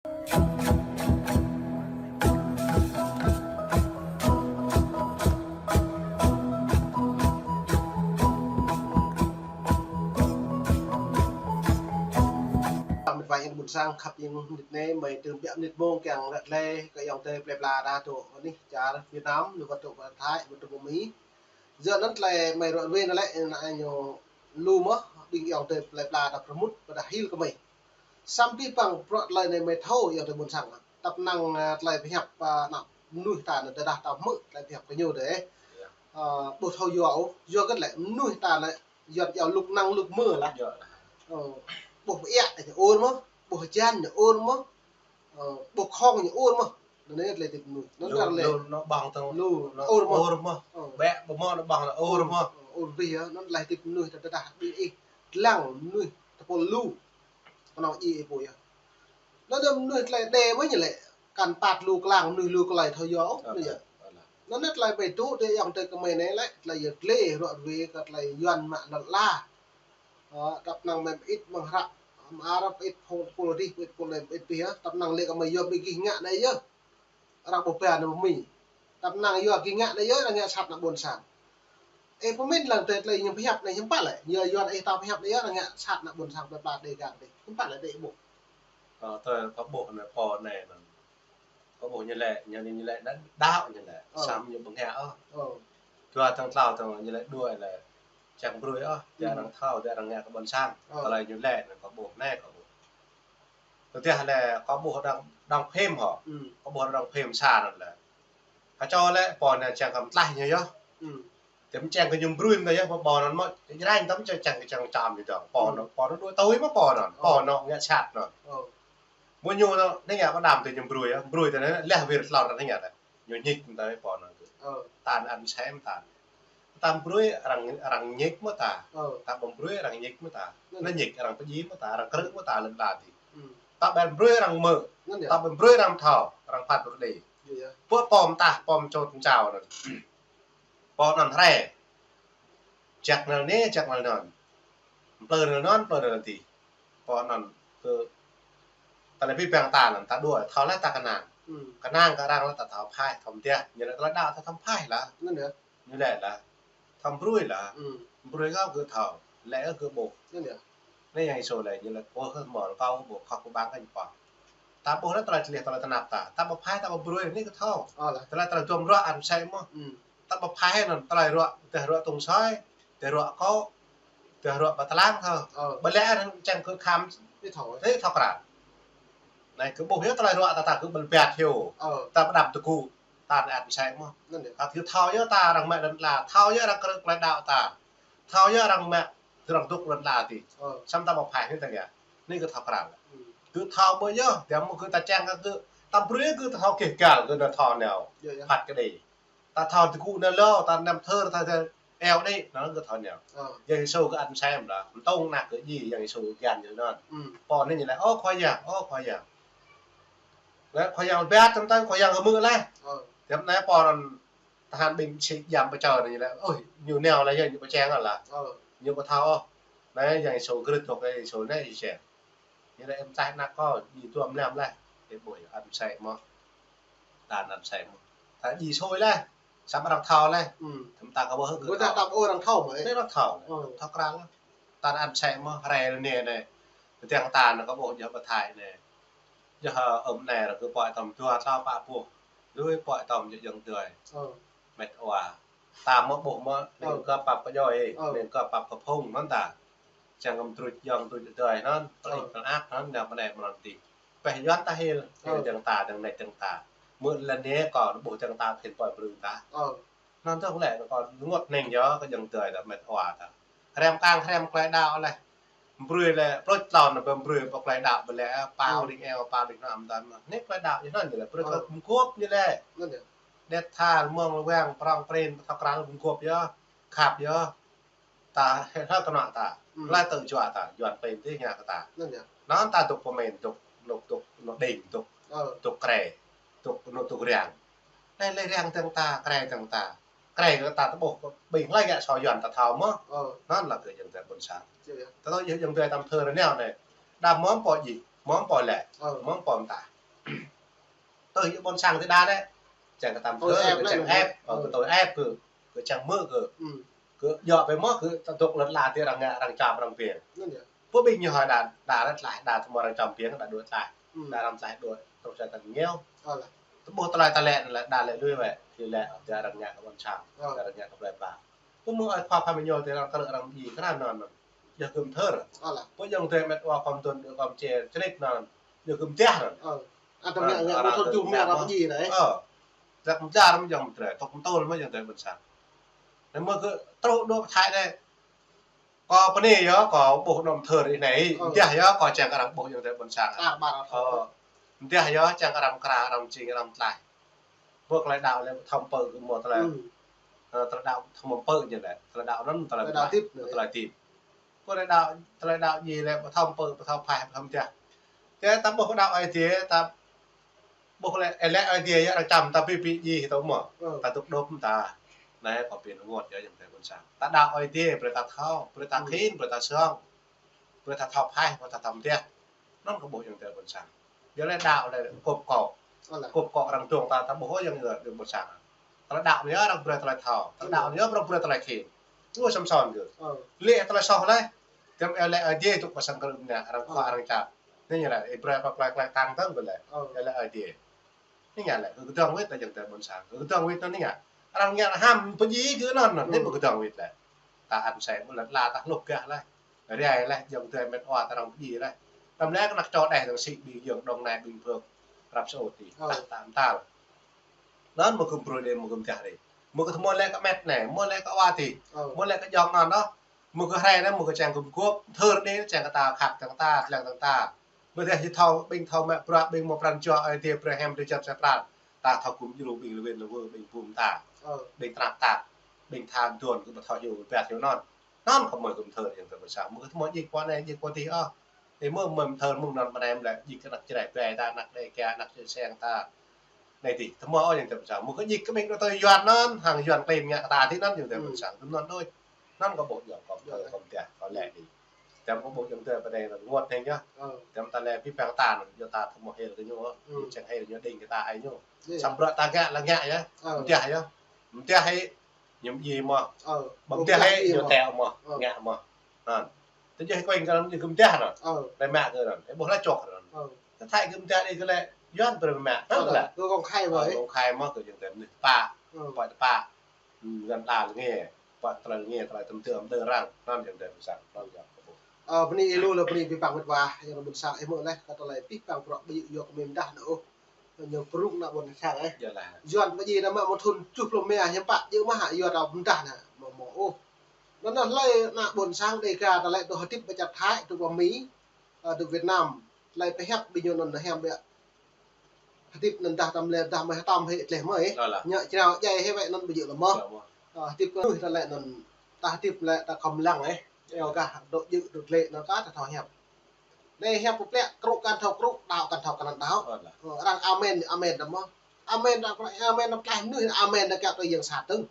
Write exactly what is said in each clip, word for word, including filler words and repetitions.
Mĭt wa ayŏng ƀuôn sang khăp, ƀing mĭt anai, mơi tơm biă mĭt mông kiăng ră lĕ kơ ayŏng adơi plơi pla ta dŏ anih čar Việt Nam, lu kơ dŏ pơ Thái, kơ dŏ pơ Mi. Yua anŭn tơlơi mơi ră ruai anŭn lĕ, anŭn ñu lu mơ̆, ƀing ayŏng adơi plơi pla ta pơrơmut, pơdah hil kơ mơi. Samơ̆ păng bruă tơlơi anai mơi thâo ayŏng adơi ƀuôn sang. Tăp năng, a, tơlơi pơhiăp, a, ană mơnuih ta anŭn tơdah ta hmư̆ tơlơi pơhiăp kơ ñu dêh. Ơ, ƀu thâo yua ôh, yua kơ lĕ mơnuih ta anŭn Yuan iâu lŭk năng lŭk mơ lah. Ơ, ƀuh pơiă ñu ur mơ̆, ƀuh hơjan ñu ur mơ̆, ơ, ƀuh khŏng ñu ur mơ̆. Anŭn anai tơlơi tip mơnuih. Anŭn lu, arăng lĕ lu, anŏ ƀơ̆ng tơ̆ng, lu, anŏ ur mơ̆. Ur mơ̆. Ơ. Ƀĕ ƀu mơ̆ anŏ ƀơ̆ng anŏ ur mơ̆. Ơ, ur bih yơh, anŭn laih tip mơnuih ta tơdah ƀing ih lăng mơnuih tơpul lu. Kơnơ̆ng ih ih ƀuh yơh. Anŭn anai mơnuih tơlơi đe mơ̆ ñu lĕ. Kăn păt lu klang mơnuih lu tơlơi thâo yua ôh, anŭn yơh. Anŭn anai tơlơi ƀai tŭ tơ ayŏng adơi kơ mơi anai lĕ, tơlơi yơh tơlơi ruă ruai kơ tơlơi Yuan mă lŏn ala. Ơ, tăp năng mơi pơit mơ̆ng hră, mơ̆ng Arab pơit phung pul rih, pơit pul anai, pơit bih yơh. Tăp năng lĕ kơ mơi yua ƀing gih ngă anai yơh. Arăng ƀu ba anai pơ Mi. Tăp năng yua gih ngă anai yơh, arăng ngă sat ană ƀuôn sang. Ơ, pơmĭn lăng tơlơi, tơlơi ñu pơhiăp anai hiư̆m pă lĕ. Yua, yua anai ta pơhiăp anai yơh, arăng ngă sat ană ƀuôn sang plơi pla Dega anai. Hiư̆m pă lĕ đe ƀuh. Ơ, tơlơi kâo ƀuh anai pô anai anŭn. Kâo ƀuh ñu lĕ, ñu, ñu lĕ đa-, đaŏ ñu lĕ. Ơ. Samơ̆ ñu ƀu ngă ôh. Ơ. Dua tơ̆ng tlâo tơ̆ng ñu lĕ đuaĭ lĕ čang brơi ôh. Tơdah arăng thâo, tơdah arăng ngă kơ ƀuôn sang. Ơ. Tơlơi ñu lĕ anŭn kâo ƀuh, anai kâo ƀuh. Tơdah lĕ kâo ƀuh đang, đang phim hŏ. Kâo ƀuh đang phim sa anŭn lĕ. Kơ čô lĕ pô anai čang kơ mơtlaih ñu yơh. Tơm čang kơ ñu brơi mơ̆ yơh, pô anŭn mơ̆, Jrai tơm čang, čang kơ čang čam ñu dong. Pô anŭn, pô anŭn đuaĭ tui mơ̆ pô anŭn. Pô anŭn ngă sat anŭn. Mơ̆ ñu anŭn, anai ngă pơđam tui ñu brơi yơh, brơi tui anai, leh wir tlor anai ngă tui. Ñu ñik mơ̆ tui pô anŭn. Tan ăn sem tan. Ta brơi arăng, arăng ñik mơ̆ ta. Ta ƀu brơi arăng ñik mơ̆ ta. Anŭn ñik arăng pơdjai mơ̆ ta, arăng krư̆ mơ̆ ta lŏn ala adih. Ta ƀu brơi arăng mơ̆. Ta ƀu brơi arăng thâo, arăng phat brơi đe. Pô pom tah, pom čôt mơčao anŭn. Pô anŭn hrĕ. Čăk năl anai, čăk năl anŭn. Plơi năl anŭn, plơi năl adih. Pô anŭn kơ tơlơi pơhiăp ta anŭn, ta đuaĭ, thâo lĕ ta kơnang. Kơnang kơ arăng lĕ ta thâo phaih, thâo mơtiah. Ñu lĕ tơlơi đaŏ ta thâo phaih lah. Anŭn yơh. Ñu lĕ lah. Thâo brơi lah. Brơi kơ gơ̆ thâo. Lĕ gơ̆ ƀuh. Anŭn yơh. Anai Yang Yêsu lĕ, ñu lĕ, ơ, hơmon kâo ƀu khŏk ƀăng kơ ñu pô. Ta ƀuh lĕ tơlơi čơleh tơlơi tơnap ta. Ta ƀu phaih, ta ƀu brơi, anai gơ̆ thâo. Tơlơi tơlơi duăm ruă ăn sem mơ̆. Ta ƀu phaih anŭn tơlơi ruă, tơdah ruă tŭng soi, tơdah ruă kô̆, tơdah ruă pơtlang thâo. Ƀu lĕ anŭn čang kơ kham, anai thâo krăn. Anai kơ ƀuh yơh tơlơi ruă ta, ta kơ ƀơ̆l biăt hiu. Ta pơđăm tơgŭ, ta ăn sem mơ̆. Ta kơ thâo yơh ta arăng mă lŏn ala, thâo yơh arăng krư̆ tơlơi đaŏ ta. Thâo yơh arăng mă, arăng dŏ lŏn ala adih. Samơ̆ ta ƀu phaih anai ta ngă. Anai kơ thâo krăn. Kơ thâo ƀu yơh, tơdah mơ̆ kơ ta čang kơ, ta brơi kơ ta thâo kih gal kơ anŭn thâo nao. Phat kơđi. Ta thâo tơgŭ anŭn lŏ, ta năm thơr, ta thâo eo đĭ, anŭn kơ thâo nao. Yang Yêsu kơ ăn sem lah, mơtông ană kơ djai, Yang Yêsu kiăng ñu anŭn. Pô anai ñu lĕ, ơ Khua Yang, ơ Khua Yang. Lĕ Khua Yang biăt tơm tơ̆ng, Khua Yang kơ hmư̆ leh. Tơm anai pô anŭn tơhan ƀing sĭ jam pơčơ anai ñu lĕ, ơ, ñu nao lah yơh, ñu pơčang lah. Ñu ƀu thâo ôh. Anai Yang Yêsu krư̆ tŏk Yang Yêsu anai čang. Ñu lĕ ih mơtaih ană kâo, djai duăm mlam leh. Ih ƀuh yơh, ăn sem mơ̆. Tan ăn sem mơ̆. Ta djai sui leh. Samơ̆ arăng thâo leh. Tơm ta kơ ƀuh hơgĕt. Ƀu ta thâo. Tơm arăng thâo mơ̆. Anai arăng thâo. Thâo krăn leh. Tan ăn sem mơ̆, hrĕ lĕ anai anai. Tơdang ta anŭn kơ ƀuh djŏ pơ Thái anai. Djŏ, ơ, ưm anai arăng kơ pơhiăp tơm dua tlâo pă boh. Lui pơhiăp tơm djŏ ayŏng adơi. Mĕt wa. Ta mơ̆ ƀuh mơ̆, anai kơ pap kơ djŏ, anai kơ pap kơ phung anŭn ta. Čang kơ mơdruč ayŏng mơdruč adơi anŭn, pơlih pơlak anŭn, nao pơ anai pơ anŭn adih. Pĕh Yuan ta hil, hil dơ̆ng ta, dơ̆ng anai dơ̆ng ta. Mơ̆ lĕ anai kơ ƀuh dơ̆ng ta phiăn pơhiăp brơi ta. Anŭn tơ̆ lĕ kơ rơngot hning yơh kơ ayŏng adơi ta mĕt wa ta. Hrăm kang hrăm tơlơi đaŏ leh. Brơi lĕ, plôč tlôn anŭn brơi pơ tơlơi đaŏ ƀu lĕ, pao đing eo, pao đing nŏm ta mơ̆. Anai tơlơi đaŏ ñu anŭn ñu lĕ, brơi kơ gum gôp ñu lĕ. Đet tha, mơ̆ng lơwang, prŏng prin, pơthâo krăn gum gôp yơh, khăp yơh. Ta, hĕ, hĕ kơ anŏ ta. Tơlơi tơjuă ta, Yuan prin tih ngă kơ ta. Anŭn ta dŏ pơmĭn, dŏ, dŏ, dŏ, dŏ đing, dŏ, dŏ krê, dŏ, dŏ, dŏ riang. Anai lĕ riang dơ̆ng ta, krê dơ̆ng ta. Krê kơ ta tơƀuh, ƀing hlơi ngă soh Yuan ta thâo mơ̆. Anŭn lah kơ ayŏng adơi ƀuôn sang. Ta tui ayŏng adơi tơm thơ rơneo anai. Đa mơ̆ng pô djai, mơ̆ng pô lĕ, mơ̆ng pô mơta. Ơ, yua ƀôn sang tơ đa đĕ. Čang kơ tăm thơ, kơ čang ĕp, ơ, kơ tui ĕp, kơ, kơ čang mơ̆, kơ, kơ djŏ pơ mơ̆, kơ ta dŏ lŏn la tơ arăng ngă, arăng čăm, arăng pĕ. Pơ ƀing ñu hơi đa, đa lĕ tlaih, đa tơmơ̆ arăng čăm pĕ, đa đuaĭ tlaih. Đa arăng tlaih đuaĭ, tơl čang tơl ñeo. Tơƀuh tơlơi ta lĕ, lĕ đa lĕ lui wĕ, či lĕ, tơ arăng ngă kơ ƀôn sang, tơ arăng ngă kơ plơi pla. Pơ mơ̆ ơi khua pha mơño tơ arăng kơ arăng ƀing kơ anŭn anŭn. Yua kơ mơthơr. Pơ yŏng tơ met wa khom tun, khom čê, črip anŭn. Yua kơ mơdah anŭn. Ơ. Ata ngă, ngă, mơthơr čuh mơ̆ arăng ƀing anai. Ơ. Dak mơdah mơ̆ yŏng mơthơr, tŏk mơtol mơ̆ yŏng tơ ƀôn sang. Anai mơ̆ kơ truh dŏ Thái anai. Kâo pơ anai yơh, kâo ƀuh anŏ mơthơr anai. Mơdah yơh, kâo čang kơ arăng ƀuh yŏng tơ ƀôn sang. Ơ. Mơdah yơh, čang kơ arăng kra, arăng čing, arăng tlaih. Ƀuh tơlơi đaŏ lĕ thâo pơ̆ kơ mơ̆ tơlơi. Ơ, tơlơi đaŏ thâo pơ̆ ñu lĕ. Tơlơi đaŏ anŭn tơlơi đaŏ hơdip, tơlơi hơdip. Ƀuh tơlơi đaŏ, tơlơi đaŏ ñu lĕ thâo pơ̆, thâo phaih, thâo mơdah. Tơ ta ƀuh đaŏ Ơi Adai, ta ƀuh lĕ, ơ, lĕ Ơi Adai yơh arăng čăm ta pi pi ji hĭ tơ mơ̆. Ta dŏ dŏp ta. Anai kâo pơ̆n rơngot yơh yŏng tơ ƀôn sang. Ta đaŏ Ơi Adai, brơi ta thâo, brơi ta khĭn, brơi ta song. Brơi ta thâo phaih, brơi ta thâo mơdah. Anŭn kâo ƀuh yŏng tơ ƀôn sang. Yua lĕ đaŏ lĕ kŏp kŏ. Kŏp kŏ arăng dŏng ta, ta ƀuh yŏng tơ ƀôn sang. Tơlơi đaŏ anai yơh arăng brơi tơlơi thâo. Tơlơi đaŏ anai yơh arăng brơi tơlơi khĭn. Ơ Samsôn kơ. Lĕ tơlơi soh lĕ. Tơm eo lĕ Ơi Adai tŭ pơsang kơ anai arăng khua arăng čăm. Anai ñu lĕ, ih brơi pơklaih klaih tang tơ̆ng kơ lĕ. Eo lĕ Ơi Adai. Anai ñu lĕ, kơ kơdơ̆ng wĭt lĕ yŏng tơ ƀôn sang. Kơ kơdơ̆ng wĭt anŭn anai ñu. Arăng ngă hăm pơji kơ anŭn anŭn. Anai ƀu kơdơ̆ng wĭt lĕ. Ta ăn sem ƀu lĕ la ta hlŏk gah lĕ. Rai lĕ yŏng tơ met wa ta arăng pơji lĕ. Tơm lĕ kơ anăk čô đeh dơ̆ng sĭ ƀing yŏng Đồng Nai ƀing Phước. Răp sơ ôti. Ta, ta mơtal. Anŭn mơ̆ kơ brơi đe mơ̆ kơ mơdah đe. Mơ̆ kơ tơmơ̆ lĕ kơ met anai, mơ̆ lĕ kơ wa ti. Mơ̆ lĕ kơ yŏng anŭn anŭn. Mơ̆ kơ hrơi anai, mơ̆ kơ čang kơ mơgup, thơr đe čang kơ ta khăp tơ̆ng ta, tlăng tơ̆ng ta. Mơ̆ tơdah či thâo, ƀing thâo mă bruă, ƀing mơ̆ pran jua Ơi Adai brơi hiam tơ čăt čăt pran. Ta thâo gum djru ƀing lơwên lơwơ, ƀing bum ta. Ƀing tơnap tap, ƀing tha dôn kơ ƀu thâo hyu, ƀiă hyu anŭn. Anŭn kơ mơ̆ kơ mơthơr yŏng tơ ƀôn sang. Mơ̆ kơ tơmơ̆ djik pơ anai, djik pơ adih ôh. Ơ mơ̆ mơ̆ mơthơr mơ̆ng anŭn pơ anai mơ̆ lĕ djik kơ anăk Jrai ƀai ta, anăk Đêga, anăk Čư̆ Seng ta. Anai tih, tơmơ̆ ôh yŏng tơ ƀôn sang. Mơ̆ kơ djik kơ ƀing ta tui Yuan anŭn, hăng Yuan klĭm ngă kơ ta tih anŭn yŏng tơ ƀôn sang. Tơmơ̆ anŭn đôč. Anŭn kâo ƀuh yŏng kâo mơthơr kâo mơdah, kâo lĕ đĭ. Tơm kâo ƀuh yŏng tơ pơ anai anŭn rơngot hĕ yơh. Tơm ta lĕ pĭ păng ta anŭn, yua ta tơmơ̆ hil kơ ñu ôh. Čang hil ñu đing kơ ta ai ñu. Samơ̆ bruă ta ngă lĕ ngă yơh. Mơdah yơh. Mơdah hĭ. Ñu ji mơ̆. Ƀu mơdah hĭ, ñu teo mơ̆. Ngă mơ̆. Anŭn. Tơjuh kơ ƀing kơ anŭn ñu kơ mơdah anŭn. Lĕ mă kơ anŭn. Ơ ƀuh lĕ čŏk anŭn. Tơthai kơ mơdah đe kơ lĕ Yuan brơi mă. Anŭn kơ lĕ. Kơ kông khai mơ̆. Kông khai mơ̆ kơ yŏng tơ mơnuih tơpă. Pơ̆ tơpă. Găn la lĕ nge. Pơ̆ tơlơi nge, tơlơi tơm tơm đơ răng. Anŭn yŏng tơ ƀôn sang. Anŭn yơh. Ơ, bơni ih lu lĕ bơni pĭ păng mĕt wa, yŏng tơ ƀôn sang ih mơ̆ lĕ, kơ tơlơi pĭ păng bruă ƀu djơ̆ yua kơ mơ̆ mơdah anŭn ôh. Ñu prŭk ană ƀôn sang ih. Yuan pơji anai mă mơ̆ thun tơjuh pluh rơma hiam pă djơ̆ mơ̆ hă yua ta mơdah anai. Mơ̆ mơ̆ ôh. Anŭn anŭn hlơi ană ƀôn sang Đêga ta lĕ tŭ hơdip ƀơi čar Thái, tŭ pơ Mi, ơ, tŭ Việt Nam. Hlơi pơhiăp ƀing ñu anŭn hiam ƀiă. Hơdip anŭn dah tơm lĕ dah mơi hơtăm hĭ tleh mơi. Ñu jrao djai hĭ wĕ anŭn ƀu djơ̆ lĕ mơ̆. Ơ, hơdip kơ mơnuih ta lĕ anŭn. Ta hơdip lĕ ta khŏm lăng ih. Eo gah dŏ djơ̆ dŏ tlĕ anŭn kah ta thâo hiăp. Anai hiăp pơplĕ, krŭ kăn thâo krŭ, đaŏ kăn thâo kăn đaŏ. Ơ, arăng amen, amen đăm mơ̆. Amen đăm, amen đăm tlaih mơnuih, amen đăm kiăo tui yang sat tơ̆ng.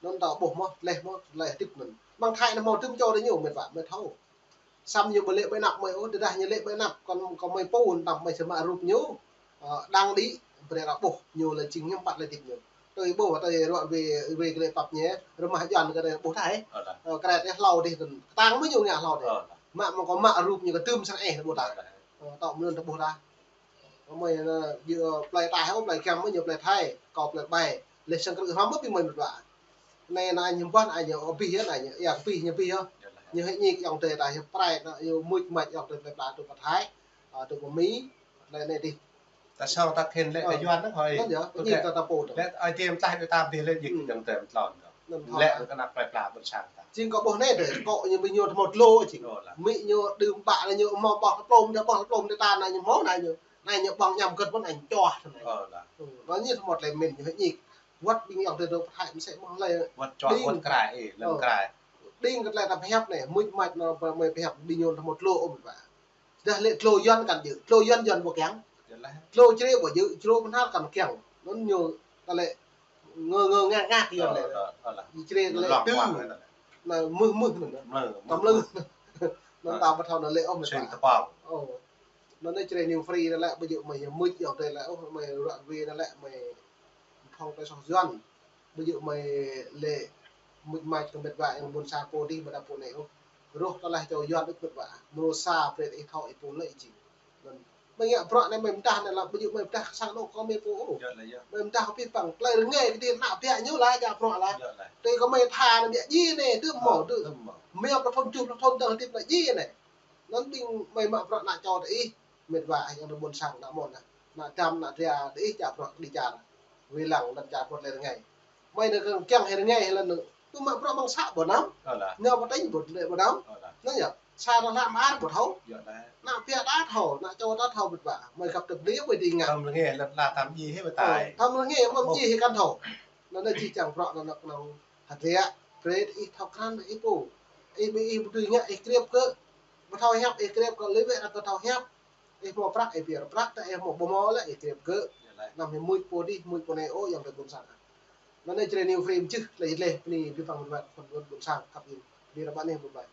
Anŭn ta ƀuh mơ̆, tleh mơ̆, tleh hơdip anŭn. Mơ̆ng Thái anŭn mơ̆ tơm čô đơi ñu mĕt wa, mĕt thâo. Samơ̆ ñu ƀu lĕ ƀơi anăp mơi ôh, tơdah ñu lĕ ƀơi anăp, kơ, kơ mơi pô, tăm mơi sơmă rup ñu, ơ, đăng đĭ, brơi arăng ƀuh, ñu lĕ jing hiam pă lĕ hơdip ñu. Tui ƀuh, tui ruă wê, wê kơ lĕ pap ñu, rơmah Yuan kơ anai ƀuh ta ih. Ơ, kret ih hlâo dih, kơtang mơ̆ ñu ngă hlâo dih. Mă mơ̆ kơ mă rup ñu kơtưm sơrăng ih ƀuh ta. Ơ, tŏ mơnuih ta ƀuh ta. Kơ mơi anai, yua plei ta hĕ, plei kiăng mơ̆ ñu plei Thái, kâo plei ƀai. Lĕ sang krư̆ hrŏm mơ̆ ƀing mơi mĕt wa. Anai anai ñu ƀuh, anai ñu abih yơh, anai ñu, ơ, abih ñu abih yơh. Ñu hĭ ñik yŏng tơ ta hĭ prai, anŭn ñu muč mač yŏng tơ plei pla tŭ pơ Thái, ơ, tŭ pơ Mi, lĕ anai dih. Ta song ta khĭn lĕ ta Yuan anŭn hơi. Anŭn yơh, ñu ta ta pô tơ. Lĕ ai tiêm tlaih đuaĭ tam dih lĕ djik yŏng tơ mơtlon tơ. Lĕ kơ anăp plei pla ƀôn sang ta. Jing kâo ƀuh anai tơ, kâo ñu ƀing ñu tơmơ̆ tlô jing. Mi ñu đưm ƀă anai ñu mơ̆ ƀơ̆ng plôm, ñu ƀơ̆ng plôm tơ ta anai ñu mơ̆ anai ñu. Anai ñu ƀơ̆ng ñăm gơ̆t mơ̆n anai ñu čoh anai. Anŭn ñu tơmơ̆ tlĕ mĭn ñu hĭ ñik. Wăt ƀing yŏng tơ dŏ pơthai mơsĕ mơ̆ hlơi. Wăt čoh, wăt krai, ơ, lŏm krai. Đing kơ tlĕ ta pơhiăp anai, muč mač anŭn mơi pơhiăp ƀing ñu tơmơ̆ tlô ôh mĕt wa. Dah lĕ tlô Yuan kăn djơ̆, tlô Yuan Yuan ƀu kiăng. Tlô Jrai ƀu djơ̆, tlô Bơhnar kăn kiăng. Anŭn ñu ta lĕ ngơ ngơ ngă ngă Yuan lĕ. Jrai ta lĕ tŭ. Anai mưh mưh anŭn. Tơm lư. Anŭn ta ƀu thâo anŭn lĕ ôh mĕt wa. Ơ. Anŭn anai čơđai New Free anai lĕ, ƀu djơ̆ mơi mưč ayŏng adơi lĕ ôh, mơi ruă ruê anai lĕ, mơi phŏng tơlơi soh Yuan. Ƀu djơ̆ mơi lĕ mưč mač kơ met wa ayŏng ƀôn sang pô adih ƀôdah pô anai ôh. Rŏh tơlơi čô Yuan ôh met wa. Mrô sa brơi ih thâo ih pô lĕ ih či. Anŭn mơi ngă bruă anai mơi pơdah anai lĕ ƀu djơ̆ mơi pơdah kơ sang anô̆ kơ mơi pô ôh. Mơi pơdah pih păng tơlơi rơngai kơ dih ană biă ñu lah jak bruă lah. Tui kơ mơi tha anai biă djai anai, tŭ mơ̆ tŭ. Mơi pơthun tơjuh pơthun tơdang hơdip anai djai anai. Anŭn ƀing mơi mă bruă ană čô tơ ih, met wa ih ayŏng adơi ƀôn sang ană mơ̆n anai. Ană dăm ană dra tơ ih jak bruă kơđi čar. Wai lăng lŏn čar pơ̆t lĕ rơngai. Mơi anai kơ kiăng hĭ rơngai hĭ lŏn anai. Tŭ mă bruă ƀơ̆ng să ƀu anăm. Ñu pơtĕnh ƀu lĕ ƀu anăm. Anŭn yơh. Sa ană hlak mơar ƀu thâo. Ană biă đa thâo, ană čô đa thâo met wa. Mơi khăp tơ̆p đĭ mơi đĭ ngă. Tăm rơngai lŏn la tăm djai hĭ ƀu tai. Tăm rơngai mơ̆ djai hĭ kăn thâo. Anŭn anai či čang bruă anŭn anai kơnơ̆ng hơdră, brơi ih thâo krăn ih pô. Ih ƀing ih ƀu dưi ngă ih krep kơ. Ƀu thâo hiăp ih krep kơ lĕ wĕ ră kơ thâo hiăp. Ih hmâo prăk ih pơyơr prăk, tơ ih hmâo ƀu hmâo lĕ ih krep kơ. Anăm hĭ mưč pô adih, mưč pô anai ôh ayŏng adơi ƀôn sang. Anŭn anai čơđai New Free mơčih tơlơi dih lĕ, bơni pih păng met wa phŏn ƀôn sang khăp ih. Bơni ră ƀă anai bye bye.